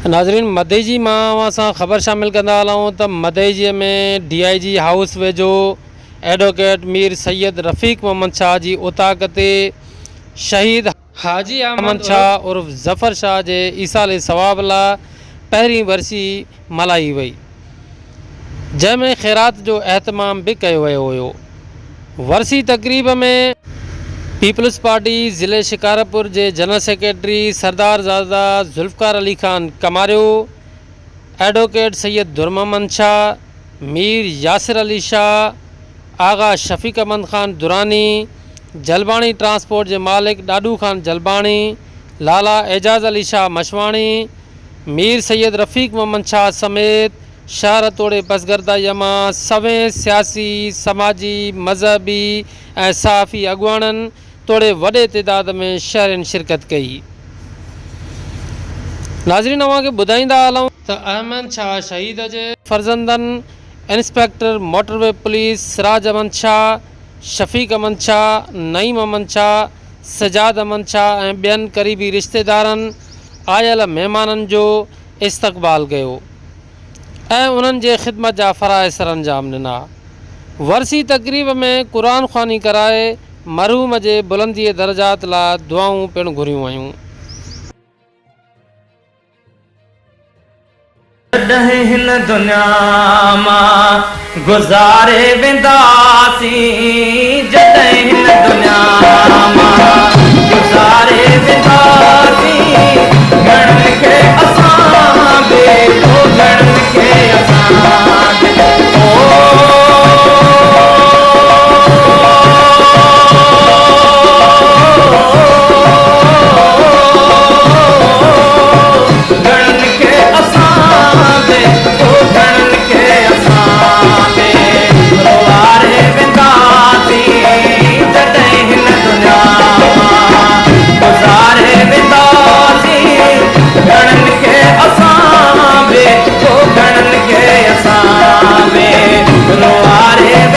ناظرين مدئجي مان اوهان سان خبر شامل ڪندا هلون ته مدئجي ۾ ڊي I جي هائوس ويجهو ايڊووڪيٽ مير سيد رفيق محمد شاهه جي اوطاق تي شهيد حاجي احمد شاهه عرف ظفر شاهه جي ايصال ثواب لاء پهرين ورسي ملهائي وئي. جنهن ۾ خيرات جو اهتمام به ڪيو ويو هيو. ورسي تقريب ۾ پيپلز پارٽي ضلعي شڪارپور جي جنرل سيڪريٽري سردار زاده ذوالفقار علي خان ڪماريو، ايڊووڪيٽ سيد درمحمد شاهه، مير ياسر علي شاهه، آغا شفيق احمد خان دراني، جلباڻي ٽرانسپورٽ جي مالڪ ڏاڏو خان جلباڻي، لالا اعجاز علي شاهه مشواڻي، مير سيد رفيق محمد شاهه سميت شهر توڙي پسگردائيء مان سوين سياسي، سماجي، مذهبي ۽ صحافي اڳواڻن توڙي وڏي تعداد ۾ شهرين شرڪت ڪئي. ناظرين اوهان کي ٻڌائيندا هلون ته احمد شاهه شهيد جي فرزندن inspector motorway police Siraj Ahmed Shah, Shafiq Ahmed Shah, Naeem Ahmed Shah, Sajjad Ahmed Shah ۽ ٻين قريبي رشتيدارن آيل مهمانن جو استقبال ڪيو ۽ انهن جي خدمت جا فرائض سرانجام ڏنا. ورسي تقريب ۾ قرآن خواني ڪرائي مرحوم جي بلندي درجات لاء دعائون پڻ گهريون ويون. جڏهن هن دنيا مان گذاري وينداسين جڏهن هن دنيا مان گذاري وينداسين.